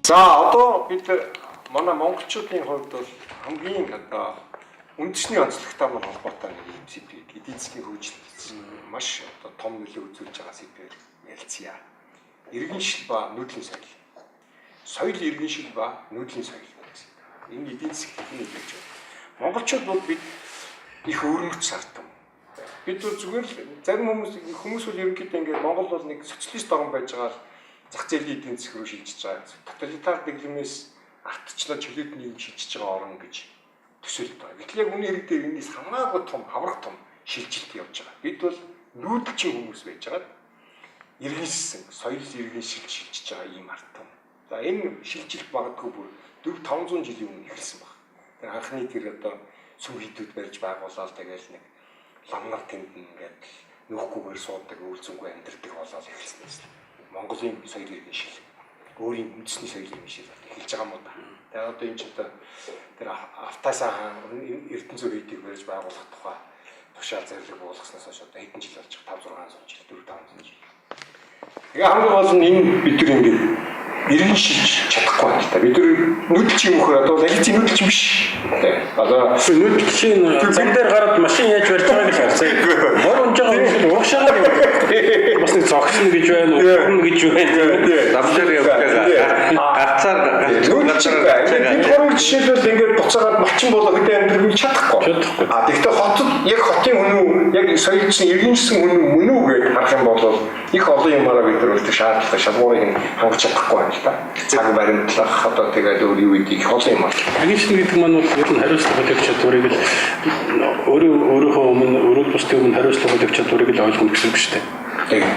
За, одоо бид манай монголчуудын хувьд бол хамгийн одоо үндэсний онцлогтой маань холбоотой нэг юм сэдвийг, эдийн засгийн хөгжилд маш одоо том нөлөө үзүүлж байгаа сэдвээр ярилцъя. Иргэншил ба нүүдлийн соёл. Соёл иргэншил ба нүүдлийн соёл гэсэн. Энэ эдийн засгийн хэрхэн нөлөөлж байна? Монголчууд бол бид их өвөрмөц сартан. Бид бол зүгээр л зарим хүмүүс бол ерөнхийдөө ингээд Монгол бол нэг социалист орн байж байгаа л зах зээлийн эдийн засаг руу шилжиж байгаа. Тоталитар дэглэмээс артчлаа чөлөөт нийгэм шилжиж байгаа орн гэж төсөөлөд байгаа. Гэтэл яг үнийн хэрэг дээр энэс хамаагүй том, хаврах том шилжилт явж байгаа. Бид бол нүүдэлчин хүмүүс байж байгаад иргэншсэн, соёл иргэншил шилжиж байгаа ийм ард түмэн. За, энэ шилжилт магадгүй бүр 4 500 жилийн өмнө эхэлсэн баг. Тэр анхны тэр одоо сүм хийдүүд барьж байгуулаад, тэгэл нэг ламнар тэнд ингээд нүүхгүйгээр суудаг, үүлзэнгүй амьдардаг болоод эхэлсэн юм. Монголын соёл иргэншил, өөрийн үндэсний соёл иргэншил эхэлж байгаа юм уу да. Тэгээ одоо энэ ч одоо тэр Автайсан хаан Эрдэнэ хийдийг барьж байгуулах тухай тушаал зарлиг буулгасноос хойш одоо хэдэн жил болж байгаа, 5 600 жил, 4 500 жил. Тэгээ хамгийн гол нь энэ бид нар ингээд иргэншилж чадахгүй байна л та. Бид нар нүүдэлчин юм хөр одоо аль хэзээ нүүдэлчин биш. Тэ. Одоо Нүүдэлчин зам дээр гараад машин яаж барьж байгааг л харцаа. Мор унж байгаа хүмүүс л урагшаагаар явдаг. Бас нэг зогсно гэж байна, ургана гэж байна. Зам дээр явж байгаа. Гарцаар нүүдэлчин бай. Бид гурван жишээлбэл ингээд буцаагаад малчин болоо хөдөө амьдрах чадахгүй. Чадахгүй. А тэгвэл хотод яг хотын хүн үү, яг соёлчсон иргэншсэн хүн үү мөн үү гэж харах юм бол их олон юмараа бид нар үлдэх шаардлага шалгуурыг хангаж чадахгүй байна л та. Цаг баримтлах, одоо тэгээд өөр юу гэдэг их олон юм байна. Иргэншил гэдэг маань бол ер нь хариуцлага хүлээх чадварыг л өөрөө өөрийнхөө өмнө, өөрөө бусдын өмнө хариуцлага хүлээх чадварыг л ойлгоно гэсэн үг шүү дээ.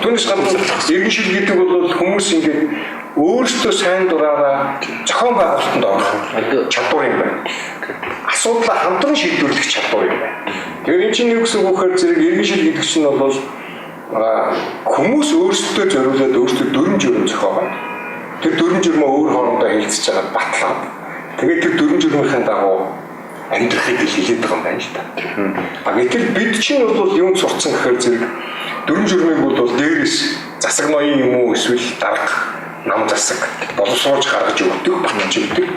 Түүнээс гадна иргэншил гэдэг бол хүмүүс ингээд өөрсдөө сайн дураараа зохион байгуулалтанд орох чадвар юм байна. Асуудлаа хамтран шийдвэрлэх чадвар юм байна. Тэгэхээр энэ чинь юу гэсэн үг вэ гэхээр зэрэг иргэншил гэдэг чинь бол хүмүүс өөрсдөө зориулаад өөрсдөө дүрэм журам зохиогоод, тэр дүрэм журмаа өөр хоорондоо хэлцэж байгаад батлаад, тэгээд тэр дүрэм журмынхаа дагуу амьдрахыг л хэлээд байгаа юм байна л та. А гэтэл бид чинь бол юунд сурцсан гэхээр зэрэг дүрэм журмыг бол дээрээс засаг ноён юм уу, эсвэл дарга, нам засаг боловсруулж гаргаж өгдөг, баталж өгдөг.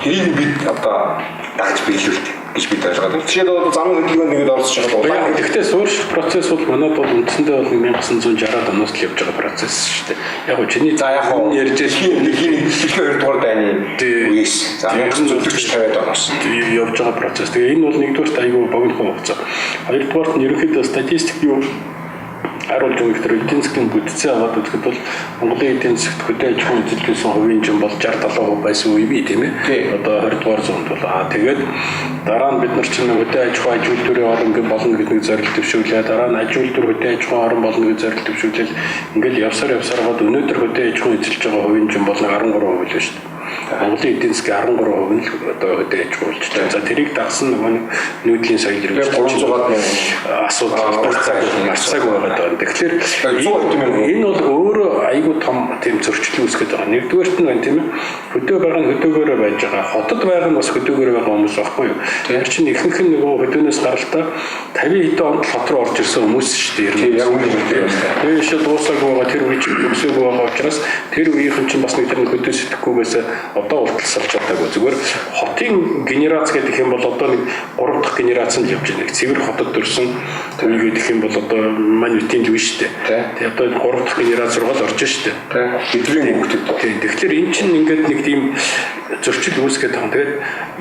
Тэрийг бид одоо дагаж биелүүлдэг гэж бид ойлгоод байна. Тэгэхээр одоо замын хөдөлгөөнд нэгэд оролцож байгаа улаан Гэхдээ суурьших процесс бол манад бол үндсэндээ бол 1960-аад оноос л явж байгаа процесс шүү дээ. Яг гоо чиний За, яг хуу ярьж дэлхийн 2 дугаар дайны үеэс, за, 1940 50-ад оноос явж байгаа процесс. Тэгээ энэ бол нэгдүгээрт айгүй богино хугацаа. Хоёрдугаарт нь ерөнхийдөө статистик юу харуулж байгаа гэхээр эдийн засгийн бүтцээ аваад үзэхэд бол Монголын эдийн засагт хөдөө аж ахуйн эзэлсэн хувийн жин бол 60 70% байсан үе бий, тийм ээ. Одоо 20 дугаар зуунд бол тэгээд дараа нь бид нар чинь хөдөө аж ахуй аж үйлдвэрийн орон гэх болно гэдэг нэг зорилт дэвшүүлээ. Дараа нь аж үйлдвэр хөдөө аж ахуйн орон болно гэж зорилт дэвшүүлэл ингээл явсаар явсаар гоод өнөөдөр хөдөө аж ахуйн эзэлж байгаа хувийн жин бол 13% л шүү дээ. Монголын эдийн засгийн 13% нь л одоо хөдөө аж ахуй болж байна. За, тэрийг дагсан нөгөө нүүдлийн соёл иргэншил 300 мянган асуудал гарцааг байгаад байна. Тэгэхээр 100 мянган. энэ бол өөрөө айгүй том тийм зөрчил үүсгэж байгаа. Нэгдүгээрт нь байна, тийм ээ. Хөдөө байгаа нь хөдөөгөөрөө байж байгаа. Хотод байгаа нь бас хөдөөгөөрөө байгаа хүмүүс байхгүй юу? Тэр чинь ихэнх нь нөгөө хөдөөнөөс гаралтаа 50 хэдэн онд л хот руу орж ирсэн хүмүүс шүү дээ. Тийм, яг үнэн хэлдэг юм байна. Тэр шиг дуусаагүй байгаа, тэр үе чинь төгсөөгүй байгаа учраас тэр үеийнхэн чинь бас нэг тэр хөдөө сэтгэхгүйгээс одоо болтол салж чадаагүй. Зүгээр хотын генерац гэдэг юм бол одоо нэг 3 дахь генерац нь явж байна. Цэвэр хотод төрсэн үе гэдэг юм бол одоо мань үтийн л үе шүү дээ. Тэгээ одоо 3 дахь генерац руу л орж шүү дээ. Бидний хүүхдүүд. Тийм. Тэгэхээр эн чинь ингээд нэг тийм зөрчил үүсгээд байгаа. Тэгээд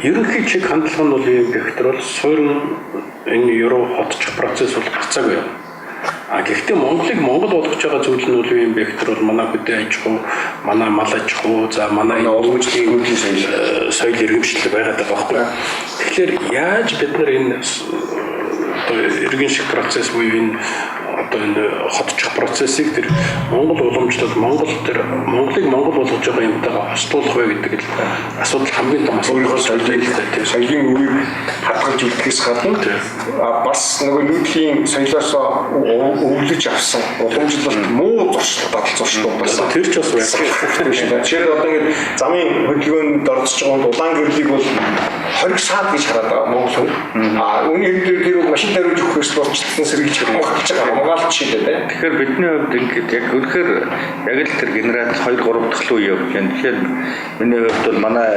ерөнхий чиг хандлага нь бол юу юм бэ гэхээр бол суурин энэ евро хотчих процесс бол гарцаагүй юм. А гэхдээ Монголыг Монгол болгож байгаа зүйл нь бол юу юм бэ гэхээр бол манай хөдөө аж ахуй, манай мал аж ахуй, за манай уламжлалт нүүдлийн соёл соёл иргэншил байгаад байгаа байхгүй. Тэгэхээр яаж бид нар энэ одоо иргэнших процесс буюу энэ одоо энэ хотчих процессыг тэр Монгол уламжлал, Монгол тэр Монголыг Монгол болгож байгаа юмтайгаа хослуулах вэ гэдэг л асуудал хамгийн том асуудал. Өөрийнхөө соёлыг, соёлын үеийг хадгалж үлдэхээс гадна бас нөгөө нүүдлийн соёлоос өвлөж авсан уламжлалт муу зуршил, дадал зуршлууд бас Тэр ч бас байх. Жишээлбэл, одоо ингээд замын хөдөлгөөнд оролцож байгаа хүнд улаан гэрлийг бол хориг саад гэж хараад байгаа Монгол хүн. А үүний хэрэг дээр тэр машин тариуж өгөхөөс дурчилсан сэргийлж хамгаалж байгаа. Хамгаалт шийдээ те. Тэгэхээр бидний хувьд ингээд яг үнэхээр яг л тэр генерац 2 3 дахь үе явж байна. Тэгэхээр миний хувьд бол манай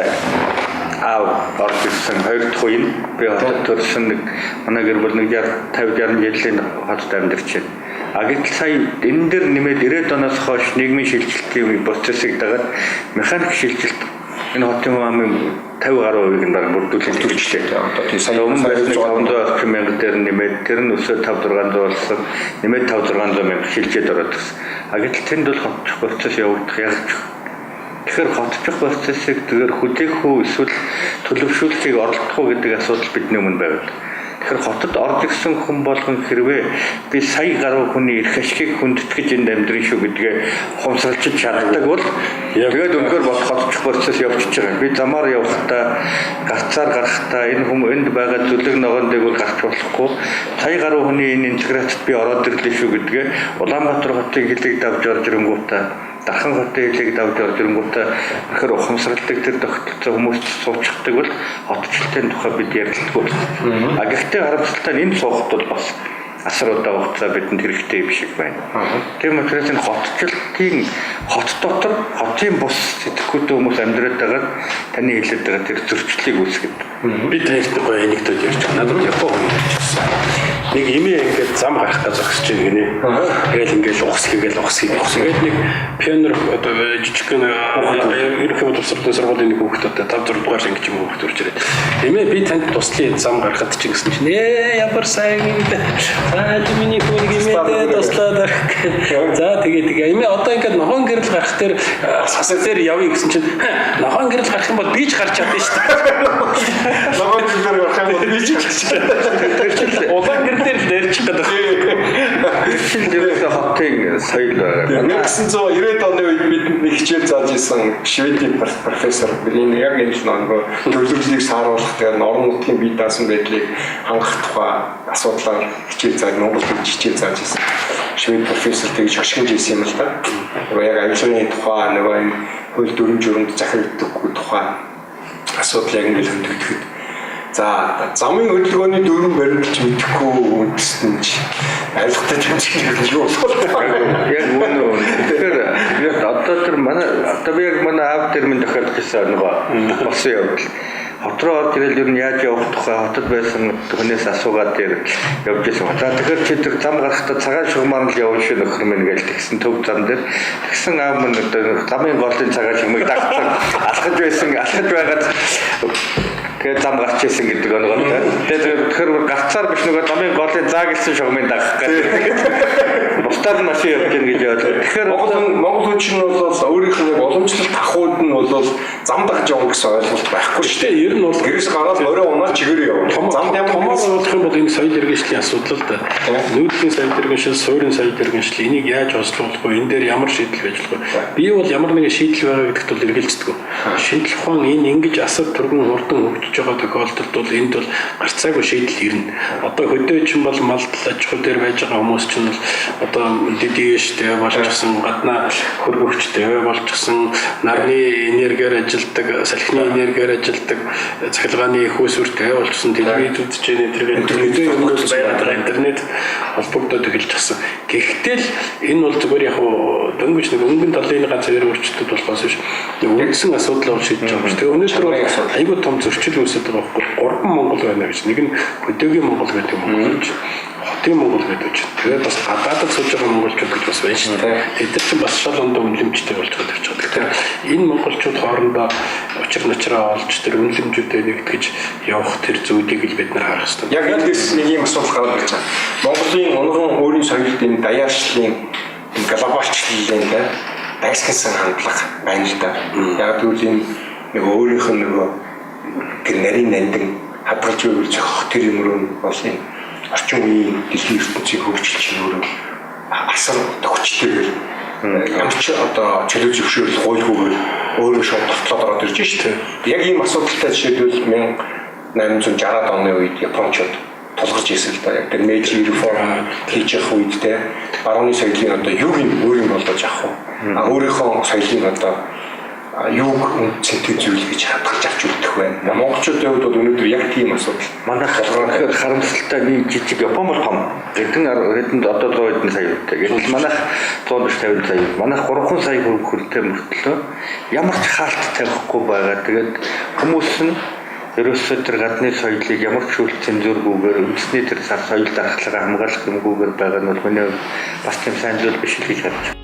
аав орж ирсэн хоёр дахь үе нь би хотод төрсэн, нэг манай гэр бүл нэг 60 50 60 жилийн хотод амьдарч байна. А гэтэл сая энэ дээр нэмээд 90-ад оноос хойш нийгмийн шилжилтийн процессыг дагаад механик шилжилт энэ хотын хүн амын 50 гаруй хувийг нь баг бүрдүүлэн төлжлээ. Одоо тий сая өмнө байсан 500 орчим мянга дээр нэмээд тэр нь өсөөд 5 600 болсон. Нэмээд 5 600 мянга шилжээд ороод ирсэн. А гэтэл тэнд бол хотчих процесс явагдах яг ч. Тэгэхээр хотчих процессыг зүгээр хүлээх үү эсвэл төлөвшүүлэхийг оролдох уу гэдэг асуудал бидний өмнө байв. Тэгэхээр хотод орж ирсэн хүн болгон хэрвээ би сая гаруй хүний эрх ашигыг хүндэтгэж энд амьдрын шүү гэдгээ ухамсарлаж чаддаг бол тэгээд үнэхээр бод хотчих процесс явчихж байгаа. Би замаар явахдаа, гарцаар гарахдаа энэ хүм энд байгаа зүлэг ногоон дээгүүр гарч болохгүй. Сая гаруй хүний энэ интеграцид би ороод ирлээ шүү гэдгээ Улаанбаатар хотын хилийг давж орж ирэнгүүтээ, Дархан хотын хилийг давж орж ирэнгүүтээ үнэхээр ухамсарладаг тэр тогтолцоо хүмүүст суучихдаг бол хотчлтын тухай бид ярилцдаггүй. А гэхдээ харамсалтай нь энэ суухад бол бас асар удаа хугацаа бидэнд хэрэгтэй юм шиг байна. Тийм учраас энэ хотчлтын хот дотор хотын бус сэтгэхүйтэй хүмүүс амьдраад байгаа таны хэлээд байгаа тэр зөрчлийг үүсгэдэг. Би таньтай гоё анекдот ярьж байгаа. Надад Япон хүн ярьчихсан. Нэг эмээ ингээд зам гарах гэж зогсож байна гинэ. Тэгэл ингээд ухс хийгээл ухс хийгээл. Тэгээд нэг пионер одоо жижигхэн ерөнхий боловсролын сургуулийн нэг хүүхэд одоо 5 6 дугаар анги ч юм уу хүүхэд орж ирээд. Эмээ, би танд туслая зам гаргахад чинь гэсэн чинь ямар сайн гэдэг. За, миний хүү нэг эмээдээ туслаад. За, тэгээ тэгээ эмээ, одоо ингээд ногоон гэрэл гарах дээр сас дээр явъя гэсэн чинь ногоон гэрэл гарах юм бол би ч гарч чадна шүү дээ. Ногоон гэрэл гарах юм бол би ч гарч чадна. Тэр чинь Улаан гэрэл дээр л ярьчих гэдэг. Тэр чинь ерөөсөө хотын соёл байгаа. 1990-ад оны үед бидэнд нэг хичээл зааж исэн Шведийн профессор энэ яг энэ л нөгөө төлөвлөлийг сааруулах, тэгээд орон нутгийн бие даасан байдлыг хангах тухай асуудлаар хичээл зааж, Монгол хэлж хичээл зааж исэн. Швед профессор тэгж хошигнж исэн юм л да. Нөгөө яг авилгын тухай, нөгөө энэ хууль дүрм журмд захирагддаггүй тухай асуудал яг ингэж хөндөгдөхөд, за, замын хөдөлгөөний дүрм баримталж мэдэхгүй үндэстэн ч авилгатай тэмцэх юу болох вэ? Яг үнэ үнэ. Тэгэхээр яг одоо тэр манай одоо би яг манай аав дээр минь тохиолдож ирсэн нөгөө болсон явдал. Хот руу орж ирэл ер нь яаж явах тухай хотод байсан хүнээс асуугаад тэр явж исэн. За, тэгэхээр чи тэр зам гарахдаа цагаан шугамаар л явна шүү нөхөр минь гэж тэгсэн төв зам дээр. Тэгсэн аав минь одоо замын голын цагаан шугамыг дагцсан алхаж байсан, алхаж байгаад тэгээд зам гарч исэн гэдэг оногтой. Тэгээд тэгэхээр гарцаар биш, нөгөө замын голын заагласан шугамыг дагах гэдэг. Бусдаар нь машин явж гин гэж ойлгоо. Тэгэхээр Монгол хүн чинь бол өөрийнх нь яг уламжлалт ахуйд нь бол зам дагж явна гэсэн ойлголт байхгүй шүү дээ. Гэтэ ер нь бол Гэрээс гараад морин унаад чигээр явна. Замд ямар томоор болох юм бол энэ соёл иргэншлийн асуудал л да. Нүүдлийн соёл иргэншил, суурин соёл иргэншил энийг яаж хослуулах вэ? Энэ дээр ямар шийдэл байж болох вэ? Би бол ямар нэгэн шийдэл байгаа гэдэгт бол эргэлздэг. Шинжлэх ухаан энэ ингэж асар түргэн хурдан хөгжиж байгаа тохиолдолд бол энд бол гарцаагүй шийдэл ирнэ. Одоо хөдөө чинь бол малдал аж ахуй дээр байж байгаа хүмүүс чинь бол одоо ДДШ-тэй болчихсон, гаднаа хөргөгчтэй болчихсон, нарны энергиар ажилдаг, салхины энергиар ажилдаг, цахилгааны их усүртэй болчихсон, телевиз үзэж байгаа, интернет юмнууд байгаад байгаа, интернет холбогдоод эхэлж гисэн. Гэхдээ л энэ бол зүгээр яг дөнгөж нэг өнгөн талын ганц хоёр өөрчлөлт болохоос биш үндсэн асуудал бол шийдэж байгаа юм шиг. Тэгээ өнөөдөр бол айгүй том зөрчил үүсэж байгаа байхгүй. Гурван Монгол байна гэж. Нэг нь хөдөөгийн Монгол гэдэг монголч, хотын Монгол гэдэг чинь. Тэгээд бас гадаадд сууж байгаа монголчууд гэж бас байна шүү дээ. Тэд нар чинь бас шал ондоо үнэлэмжтэй болж байгаа гэж байна. Тэгэхээр энэ монголчууд хоорондоо учир начраа олж тэр үнэлэмжүүдээ нэгтгэж явах тэр зүйлийг л бид нар харах хэрэгтэй. Яг эндээс нэг юм асуудал гараад ирж байгаа. Монголын унган өөрийн соёлд энэ даяаршлын, энэ глобалчлалын тэ дайсагсан хандлага байна л да. Яг тэгвэл энэ нэг өөрийнх нь нөгөө тэр нарийн нандин хадгалж байвал зохих тэр юм руу бол энэ орчин үеийн дэлхийн ертөнцийн хөгжил чинь өөрөө асар одоо хүчтэйгээр ямар ч одоо чөлөө зөвшөөрөл гуйлгүйгээр өөрөө шууд довтлоод ороод ирж шít. Яг ийм асуудалтай жишээлбэл 1860-ад оны үед Япончууд тулгарч ирсэн л да. Яг тэр Мэйжи реформ хийж явах үед те барууны соёлын одоо юг нь өөр юм болгож авах уу? А өөрийнхөө соёлыг одоо Юуг үндсэнтэй зүйл гэж хадгалж авч үлдэх вэ? Монголчуудын хувьд бол өнөөдөр яг тийм асуудал. Манайх тэгэхээр харамсалтай би жижиг, Япон бол том. Хэдэн хэдэн одоо 100 хэдэн сая хүнтэй. Гэтэл манайх 140 50 сая. Манайх 3 сая хүнтэй мөртлөө ямар ч хаалт тавихгүй байгаа. Тэгээд хүмүүс нь ерөөсөө тэр гадны соёлыг ямар ч үйл цензургүйгээр, үндэсний тэр соёл дархлаагаа хамгаалах юмгүйгээр байгаа нь бол миний хувьд бас тийм сайн зүйл биш л гэж харж байна.